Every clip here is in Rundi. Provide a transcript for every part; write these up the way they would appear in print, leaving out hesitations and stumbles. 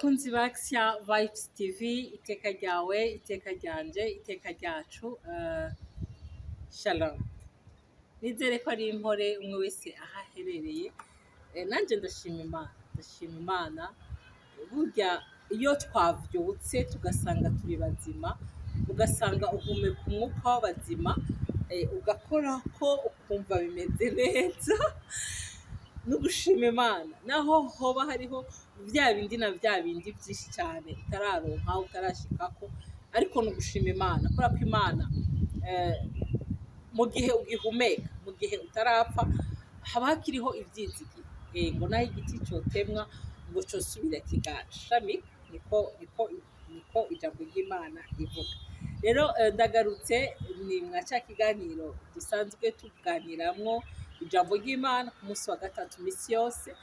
Bakunzi ba Axia Vibes TV, iteka ryawe, iteka ryanje, iteka ryacu, shalom. Nizere ko ari impore umwe wese aho aherereye. Nanje ndashima Imana, ndashima Imana. Burya iyo twavyutse tugasanga turi bazima, ugasanga uhumeka umwuka w'abazima, ugakorako ukumva bimeze neza, no gushima Imana. Naho hoba hariho vya bindi na vya bindi vyinshi cane utararonka, utarashikako, ariko ni ugushima Imana, kubera ko Imana mu gihe ugihumeka, mu gihe utarapfa, haba hakiriho ivyizigiro. Ngo naho igiti cotemwa ngo cosubira kigashamika, niko ijambo ry'Imana rivuga. Rero ndagarutse, ni mwa ca kiganiro dusanzwe tuganiramwo ijambo ry'Imana ku munsi wa gatatu misi yose.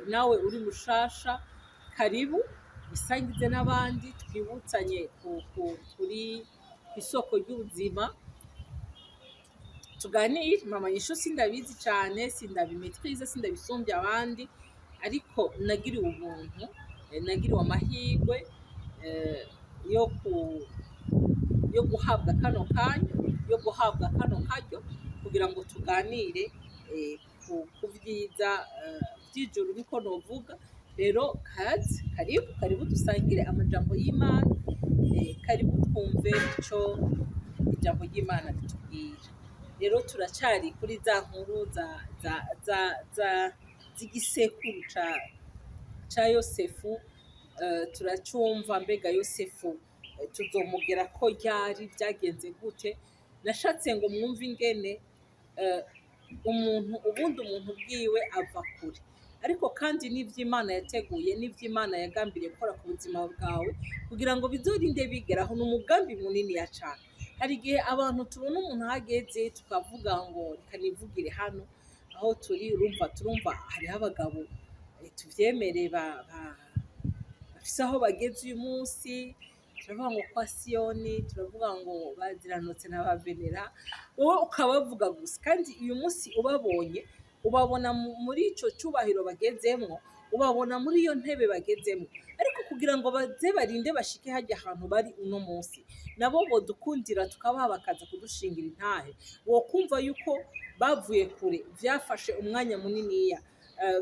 Nawe uri mushasha, karibu, bisangize n'abandi, twibutsanye kuri isoko ry'ubuzima, tuganire. Mama Nyishu sindabizi cane, sindabimaîtrise, sindabisumbya abandi, ariko nagiriwe ubuntu, nagiriwe amahirwe yo guhabwa kano kanya, yo guhabwa kano karyo kugira ngo tuganire ku vyiza vy'ijuru, niko novuga. Rero kaze, karibu, karibu dusangire amajambo y'Imana, karibu twumve ico ijambo ry'Imana ritubwira. Rero turacari kuri za nkuru za z'igisekuru ca Yosefu. Turacumva mbega Yosefu tuzomugera ko ryari, vyagenze gute? Nashatse ngo mwumve ingene umuntu, ubundi umuntu bwiwe ava kure, ariko kandi n'ivyo Imana yateguye, n'ivyo Imana yagambiriye gukora ku buzima bwawe kugira ngo bizorinde bigeraho, ni umugambi muniniya cane. Hari igihe abantu tubona umuntu ahageze tukavuga ngo reka nivugire hano aho turi. Urumva, turumva hariho abagabo, tuvyemere, bafise aho bageze uyu munsi. Turavuga ngo kwa Siyoni, turavuga ngo baziranotse na ba Venera, wowe ukabavuga gusa. Kandi uyu munsi ubabonye, ubabona muri ico cubahiro bagezemwo, ubabona muri iyo ntebe bagezemwo, ariko kugira ngo baze barinde bashike harya hantu bari uno munsi, nabo bodukundira tukabaha bakaza kudushingira intahe, wokumva yuko bavuye kure. Vyafashe umwanya muniniya,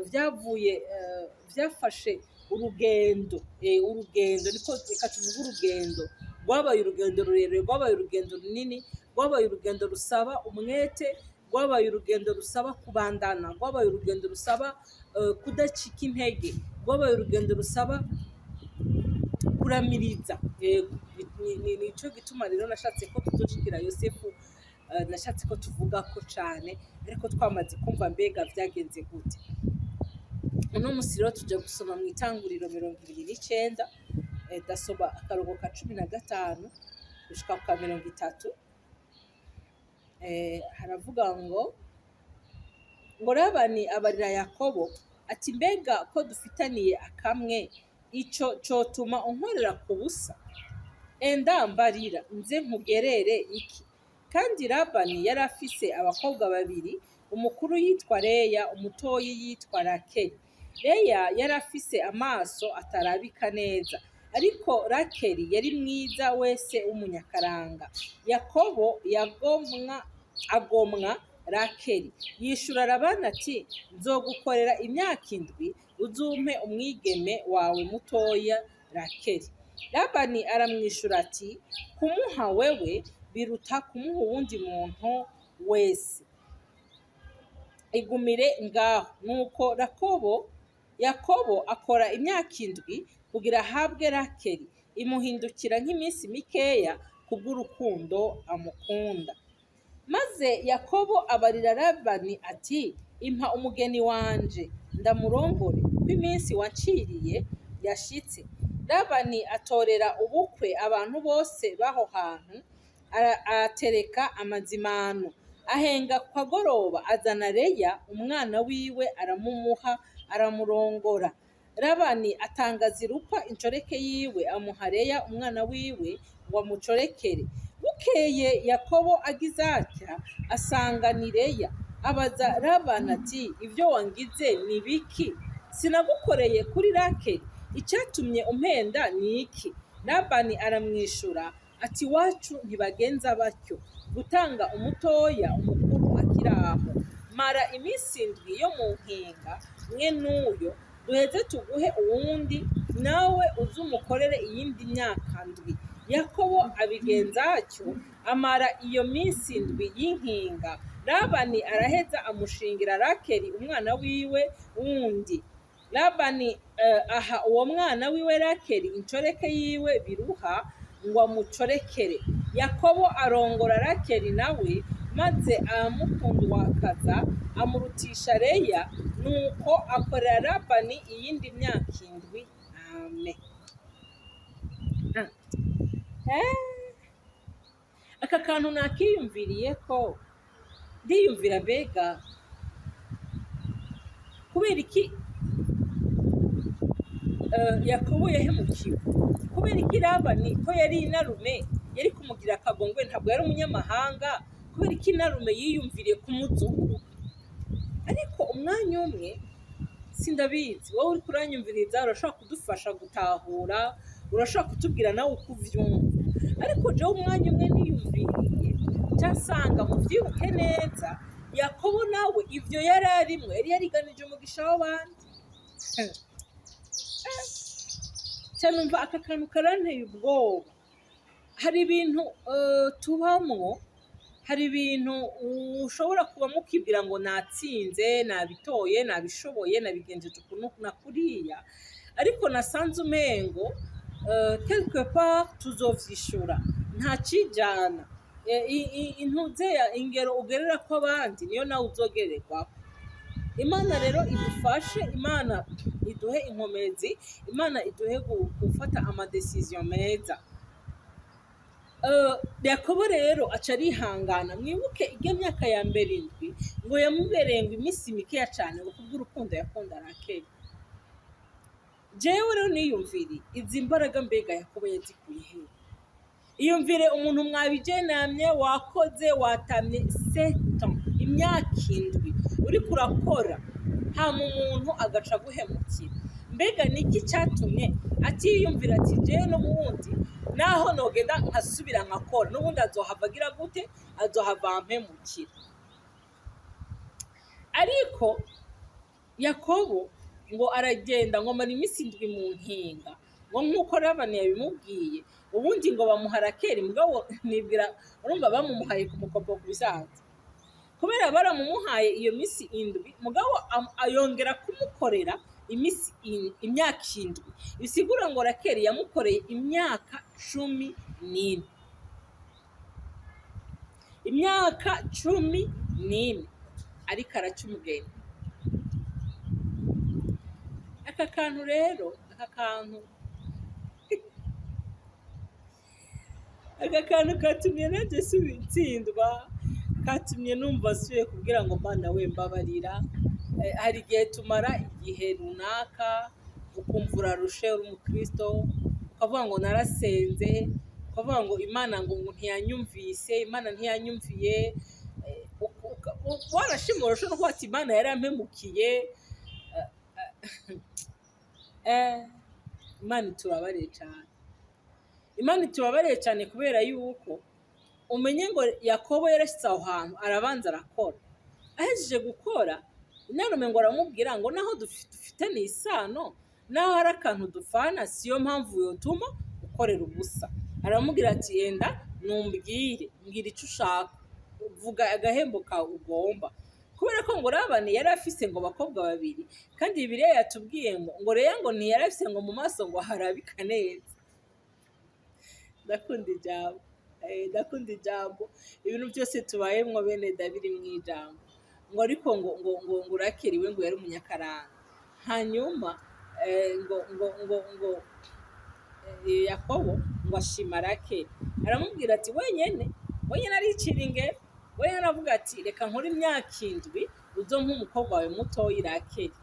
vyavuye vyafashe urugendo, urugendo, niko reka tuvuge, urugendo rwabaye urugendo rurerure, rwabaye urugendo runini, rwabaye urugendo rusaba umwete, rwabaye urugendo rusaba kubandana, rwabaye urugendo rusaba kudacika intege, rwabaye urugendo rusaba kuramiriza. Yego, nico gituma rero nashatse ko tuzoshikira Yosefu, nashatse ko tuvugako cane, ariko twamaze kumva mbega vyagenze gute. Uno musi rero tuja gusoma mu Itanguriro 29, ndasoma akarongo ka 15 gushika ku ka 30. Haravuga ngo Labani abarira Yakobo ati: "Mbega ko dufitaniye akamwe, ico cotuma unkorera ku busa? Enda mbarira, nze nkugerere iki?" Kandi Labani yari afise abakobwa babiri, umukuru yitwa Leya, umutoyi yitwa Rakeli. Leya yari afise amaso atarabika neza, ariko Rakeli yari mwiza wese w'umunyakaranga. Yakobo yagomwa agomwa Rakeli. Yishura Labani ati: "Nzogukorera imyaka 7, uzumpe umwigeme wawe mutoya Rakeli." Labani aramwishura ati: "Kumuha wewe biruta kumuha uwundi muntu wese, igumire ngaho." Nuko Yakobo akora imyaka 7 kugira ahabwe Rakeli, imuhindukira nk'iminsi mikeya kubw'urukundo amukunda. Maze Yakobo abarira Labani ati: "Impa umugeni wanje ndamurongore, ko iminsi wanciriye yashitse." Labani atorera ubukwe abantu bose b'aho hantu, atereka amazimano. Ahenga ku kagoroba azana Leya umwana wiwe, aramumuha, aramurongora. Labani atanga Zilupa incoreke yiwe, amuha Leya umwana wiwe ngo amucorekere. Bukeye Yakobo agize atya asanga ni Leya. Abaza Labani ati: "Ibyo wangize ni biki? Sinagukoreye kuri Rakeli? Icyatumye umpenda ni iki? Labani aramwishura ati: Iwacu ntibagenza batyo, gutanga umutoya umukuru akiri aho. Mara iminsi 7 yo mu nkinga mwe n'uyo, duheze tuguhe uwundi, nawe uze umukorere iyindi myaka 7. Yakobo abigenza atyo, amara iyo minsi 7 y'inkinga. Labani araheza amushingira Rakeli umwana wiwe wundi. Labani aha uwo mwana wiwe Rakeli incoreke yiwe Biruha ngo amucorekere. Yakobo arongora Rakeli nawe, maze aramukundwakaza, amurutisha Leya. Nuko akorera Labani iyindi myaka 7. Amen. Aka kantu nakiyumviriye ko ndiyumvira, mbega kubera iki Yakobo yahemukiwe? Kubera iki Labani, ko yari inarume, yari kumugira akagongwe, ntabwo yari umunyamahanga? Kubera iki inarume yiyumviriye kumuzunguruka? Ariko umwanya umwe sindabizi, wowe uriko uranyumviriza urashobora kudufasha gutahura, urashobora kutubwira nawe uko uvyumva. Ariko jewe umwanya umwe niyumviriye nsanga, muvyibuke neza, Yakobo nawe ivyo yari arimwo, yari yariganije umugisha w'abandi. Ca numva aka kantu karanteye ubwoba. Hari ibintu tubamwo, hari ibintu ushobora kubamo ukibwira ngo natsinze, nabitoye, nabishoboye, nabigenjeje ukuntu na kuriya, ariko nasanze umengo quelque part tuzovyishura nta cijana. Intuze ya ingero ugerera ko abandi niyo nawe uzogererwako. Imana rero idufashe, Imana iduhe inkomezi, Imana iduhe gufata ama décisions meza. Yakobo rero aca arihangana. Mwibuke irya myaka ya mbere 7 ngo yamubereye ngo iminsi mikeya cane, ngo kubw'urukundo yakunda Rakeli. Jewe rero niyumviriye izi mbaraga, mbega Yakobo yazikuye hehe? Iyumvire umuntu mwabijenamye, wakoze, watamye 7 ans, imyaka 7 uriko urakora, hama umuntu agaca aguhemukira. Mbega niki catumye atiyumvira ati: jewe n'ubundi naho nogenda nkasubira nkakora, n'ubundi azohava agira gute? Azohava ampemukira. Ariko Yakobo ngo aragenda, ngo amara iminsi 7 mu nkinga, ngo nk'uko Labani yabimubwiye. Ubundi ngo bamuha Rakeli. Mugabo nibwira, urumva, bamumuhaye ku mukopo ku bisanzwe, kubera baramumuhaye iyo minsi 7, mugabo ayongera kumukorera iminsi imyaka 7. Bisigura ngo Rakeli yamukoreye imyaka 14, imyaka 14, ariko araca umugeni. Aka kantu rero, aka kantu katumye nanjye ntsindwa, katumye numva nsubiye kubwira ngo: Mana we, mbabarira. Hari igihe tumara igihe runaka ukumva urarushe, uri umukristo, ukavuga ngo narasenze, ukavuga ngo Imana ngo ntiyanyumvise, Imana ntiyanyumviye. Warashima, urashobora no kuvuga ati: Imana yarampemukiye. Imana itubabariye cyane, Imana itubabariye cyane, kubera yuko umenye ngo Yakobo yarashyize aho hantu, arabanza arakora. Ahejeje gukora, inarume ngo aramubwira ngo naho dufitanye isano, naho hari akantu dupfana, siyo mpamvu yotuma ukorera ubusa. Aramubwira ati: yenda numbwire, mbwira icyo ushaka, vuga agahembo kawe ugomba. Kubera ko ngo Labani yari afise ngo abakobwa babiri, kandi Bibiliya yatubwiye ngo Leya ngo ntiyari afise ngo mu maso ngo harabika neza. Ndakunda ijambo, ndakunda ijambo. Ibintu byose tubayemwo bene dabiri mu ijambo, ngo ariko ngo Rakeli we ngo yari umunyakaranga. Hanyuma ngo Yakobo ngo ashima Rakeli, aramubwira ati wenyene wenyene aricira ingero, wenyene aravuga ati: reka nkore imyaka 7, uzompe umukobwa wawe mutoyi Rakeli.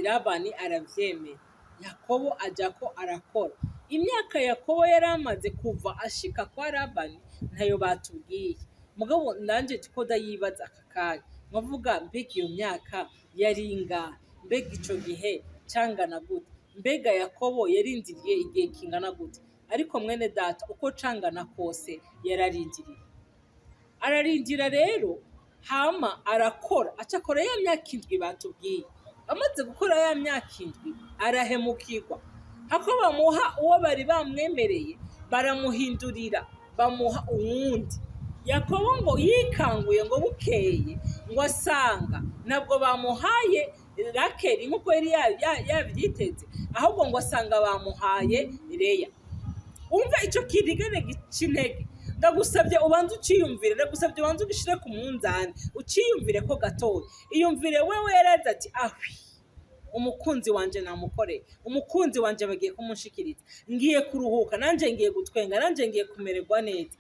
Labani aravyemera. Yakobo aja ko arakora. Imyaka Yakobo yari amaze kuva ashika kwa Labani ntayo batubwiye, mugabo nanje ko ndayibaza aka kanya, nkavuga: mbega iyo myaka yari ingahe? Mbega ico gihe cangana gute? Mbega Yakobo yarindiriye igihe kingana gute? Ariko mwene data, uko cangana kose yararindiriye, ararindira rero, hama arakora, aca akora ya myaka 7 batubwiye. Amaze gukora ya myaka 7, arahemukirwa. Hako bamuha uwo bari bamwemereye, baramuhindurira, bamuha uwundi. Yakobo ngo yikanguye ngo bukeye, ngo asanga ntabwo bamuhaye Rakeli nk'uko yari yabyiteze, ahubwo ngo asanga bamuhaye Leya. Umva icyo kirigane gica intege. Ndagusabye ubanze uciyumvire, ndagusabye ubanze ugishire ku munzani, uciyumvire ko gatoya. Iyumvire wewe yaraza ati: "Ahwi, umukunzi wanje namukoreye, umukunzi wanje bagiye kumunshikiriza, ngiye kuruhuka, nanje ngiye gutwenga, nanje ngiye kumererwa neza."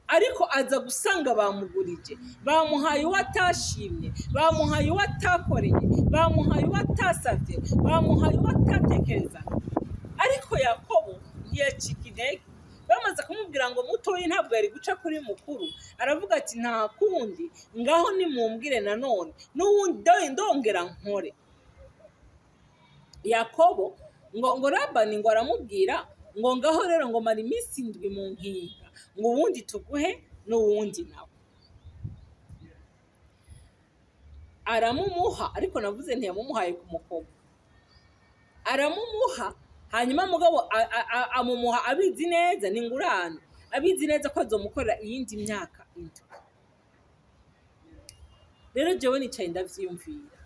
Ariko aza gusanga bamugurije, bamuhaye uwo atashimye, bamuhaye uwo atakoreye, bamuhaye uwo atasavye, bamuhaye uwo atatekereza. Ariko Yakobo ntiyacika intege. Bamaze kumubwira ngo mutoyi ntabwo yari guca kuri mukuru, aravuga ati: "Nta kundi, ngaho nimumbwire nanone n'uwundi ndongera nkore." Yakobo ngo Labani ngo aramubwira ngo: "Ngaho rero ngo mara iminsi 7 mu nkinga, ngo ubundi tuguhe n'uwundi nawe." Aramumuha, ariko navuze ntiyamumuhaye ku mukobwa, aramumuha. Hanyuma mugabo amumuha abizi neza ni ingurane, abizi neza ko azomukorera iyindi myaka 7. Rero jewe nicaye ndavyiyumvira: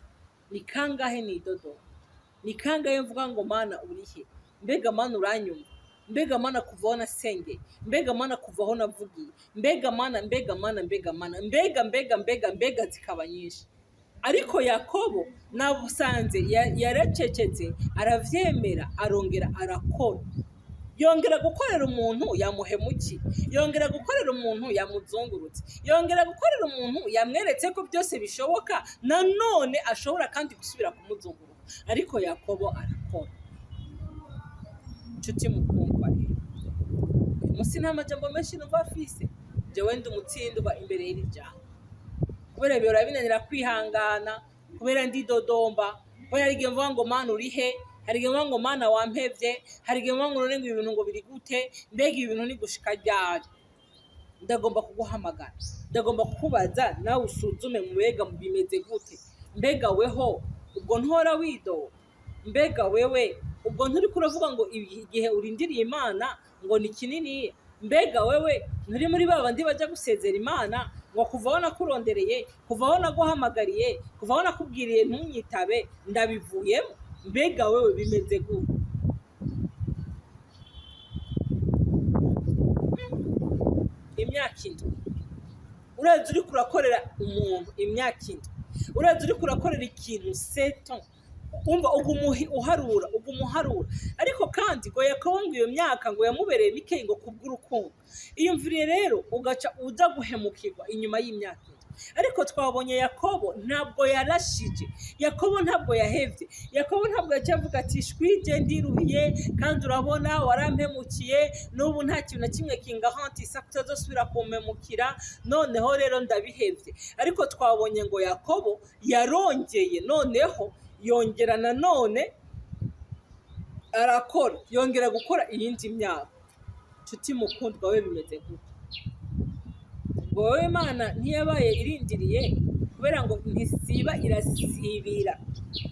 ni kangahe nidodoba? Ni kangahe mvuga ngo: "Mana, urihe? Mbega Mana, uranyumva? Mbega Mana, kuva aho nasengeye? Mbega Mana, kuva aho navugiye? Mbega Mana, mbega Mana, mbega Mana, mbega, mbega, mbega, mbega?" Zikaba nyinshi. Ariko Yakobo nabusanze yaracecetse, aravyemera, arongera arakora, yongera gukorera umuntu yamuhemukiye, yongera gukorera umuntu yamuzungurutse, yongera gukorera umuntu yamweretse ko byose bishoboka, nanone ashobora kandi gusubira kumuzunguruka. Ariko Yakobo arakora. Inshuti mukundwa, rero uyu munsi nta majambo menshi numva afise. Jewe ndi umutsindwa imbere y'iri jambo, kubera bihora binanira kwihangana, kubera ndidodomba, kubera hari igihe mvuga ngo: "Mana, urihe?" Hari igihe mvuga ngo: "Mana, wampevye." Hari igihe mvuga ngo: "None ngo ibi bintu ngo biri gute? Mbega ibi bintu ni gushika ryari?" Ndagomba kuguhamagara, ndagomba kukubaza nawe usuzume: mbega bimeze gute? Mbega weho ubwo ntuhora widoga? Mbega wewe ubwo nturiko uravuga ngo igihe urindiriye Imana ngo ni kinini? Mbega wewe nturi muri ba bandi baja gusezera Imana ngo: "Kuva aho nakurondereye, kuva aho naguhamagariye, kuva aho nakubwiriye ntunyitabe, ndabivuyemo"? Mbega wewe bimeze gute? Imyaka 7, urazi uriko urakorera umuntu imyaka 7, urazi uriko urakorera ikintu 7 ans, umva uguma uharura, uguma uharura. Ariko kandi ngo Yakobo ngo iyo myaka ngo yamubereye mikeyi ngo kubw'urukundo. Iyumviriye rero ugaca uza guhemukirwa inyuma y'imyaka 7. Ariko twabonye Yakobo ntabwo yarashije, Yakobo ntabwo yahevye, Yakobo ntabwo yaciye avuga ati: "Shwije, ndiruhiye, kandi urabona warampemukiye, n'ubu nta kintu na kimwe kingarantisa kutazosubira kumpemukira, noneho rero ndabihevye." Ariko twabonye ngo Yakobo yarongeye, noneho yongera nanone arakora, yongera gukora iyindi myaka. Nshuti mukundwa, we bimeze gute? Ngo wowe Imana ntiyabaye irindiriye, kubera ngo ntisiba irasibira.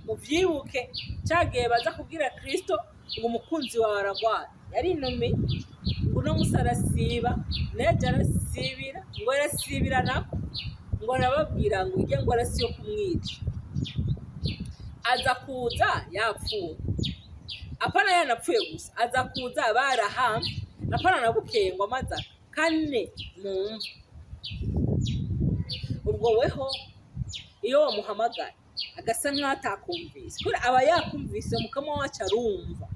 Muvyibuke cagihe baza kubwira Kristo ngo umukunzi wawe aragwaye, yarinumiye ngo uno musi arasiba, nejo arasibira, ngo arasibira nako, ngo arababwira ngo irya ngo arasi yo kumwica. Aza kuza yapfuye, apana yanapfuye gusa, aza kuza barahamvye, apana na bukeye, ngo amaze kane mu mva. Ubwo weho iyo wamuhamagaye agasa nk'aho atakumvise, kubera aba yakumvise, mukama wacu arumva,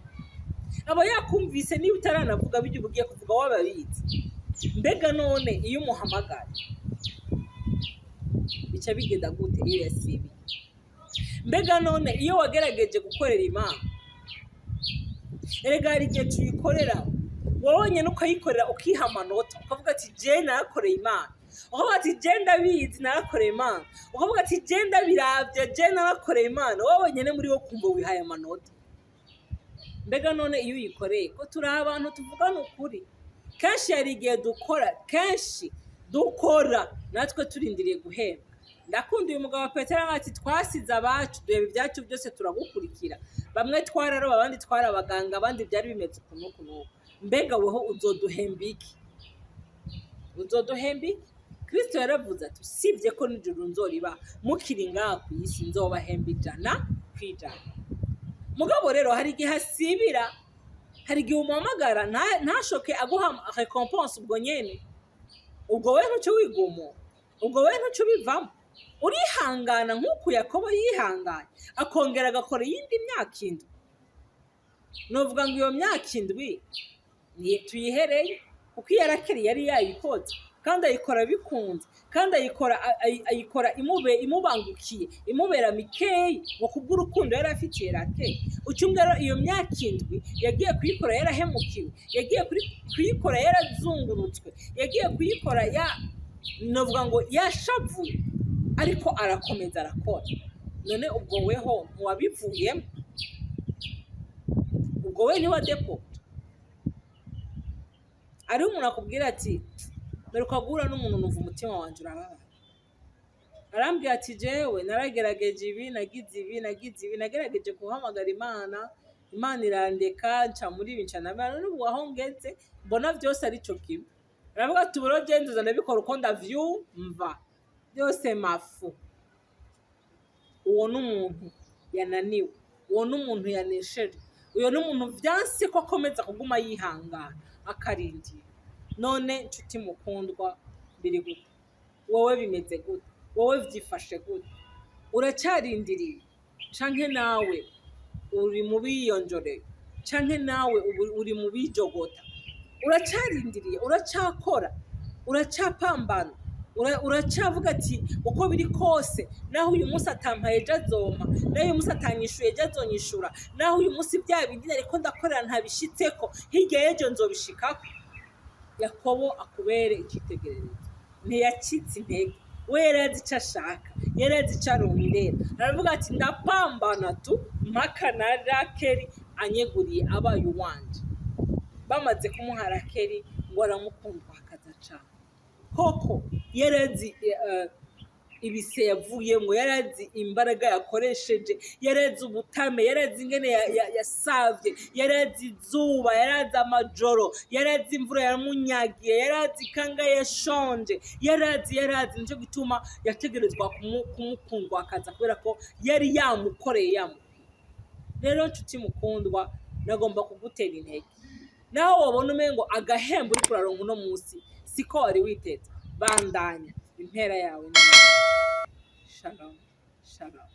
aba yakumvise niba utaranavuga, bijya uba ugiye kuvuga wababizi. Mbega none iyo umuhamagaye bica bigenda gute iyo yasibiye? Mbega none iyo wagerageje gukorera Imana, erega hari igihe tuyikorera wowe nyine, ukayikorera, ukiha amanota, ukavuga ati: "Je narakoreye Imana", ukavuga ati: "Je ndabizi, narakoreye Imana", ukavuga ati: "Je ndabiravye, je narakoreye Imana." Wowe wenyine muri wo kumva wihaye amanota. Mbega none iyo uyikoreye, ko turi abantu tuvugana ukuri, kenshi hari igihe dukora, kenshi dukora natwe turindiriye guhembwa. Ndakunda uyu mugabo Petero ati: "Twasize abacu, duheba ibyacu byose, turagukurikira. Bamwe twararoba, abandi twari abaganga, abandi byari bimeze uku n'uku n'uku. Mbega weho uzoduhemba iki? Uzoduhemba iki?" Kristo yaravuze ati: "Usibye ko n'ijuru nzoriba, mukiri ngaha ku isi nzobahemba 100%." Mugabo rero hari igihe asibira, hari igihe umuhamagara ntashoke aguha récompense ubwo nyene. Ubwo we ntuce wigumu, ubwo we ntuce ubivamo, urihangana nk'uku Yakobo yihanganye, akongera agakora iyindi myaka 7. Novuga ngo iyo myaka 7 tuyihereye kuko iyo Rakeli yari yayikoze, kandi ayikora bikunze, kandi ayikora ayikora imubangukiye, imubera mikeyi, ngo kubw'urukundo yari afitiye Rakeli. Ucumva rero, iyo myaka 7 yagiye kuyikora yarahemukiwe, yagiye kuyikora yarazungurutswe, yagiye kuyikora ya novuga ngo yashavuye, ariko arakomeza arakora. None ubwo weho ntiwabivuyemo? Ubwo we ntiwadepota? Hariho umuntu akubwira ati: "Mperuka guhura n'umuntu, numva umutima wanje urababara." Arambwira ati: "Jewe naragerageje ibi, nagize ibi, nagize ibi, nagerageje guhamagara Imana, Imana irandeka, nca muri ibi, nca na none ubu aho ngeze mbona byose ari cyo kimwe." Aravuga ati: "Ubu rero jewe nzoza ndabikora uko ndavyumva, byose mafu." Uwo ni umuntu yananiwe, uwo ni umuntu yaneshejwe, uyo ni umuntu vyanse ko akomeza kuguma yihangana akarindira. None nshuti mukundwa, biri gute? Wowe bimeze gute? Wowe vyifashe gute? Uracarindiriye, canke nawe uri mu biyonjoreye, canke nawe ubu uri mu bijogota? Uracarindiriye? Uracakora? Uracapambana? Uracavuga ati: "Uko biri kose, naho uyu munsi atampaye, ejo azompa; naho uyu munsi atanyishuye, ejo azonyishura; naho uyu munsi bya bindi nariko ndakorera ntabishitseko, hirya y'ejo nzobishikako"? Yakobo akubere icyitegererezo. Ntiyacitse intege. We yari azi icyo ashaka, yari azi icyo arondera. Aravuga ati: "Ndapambana tu mpaka na Rakeli anyeguriye, abaye uwanje." Bamaze kumuha Rakeli, ngo aramukundwa akaza cane. Koko yari azi ibise yavuyemo, yari azi imbaraga yakoresheje, yari azi ubutame, yari azi ingene yasavye, yari azi izuba, yari azi amajoro, yari azi imvura yamunyagiye, yari azi ikanga yashonje, yari azi, yari azi. Nico gituma yategerezwa kumukundwa akaza, kubera ko yari yamukoreye, yamukwiye. Rero nshuti mukundwa, nagomba kugutera intege. Naho wabona umengo agahembo uriko uraronka uno munsi siko wari witeze, bandanya, impera yawe ni. Shalom, shalom.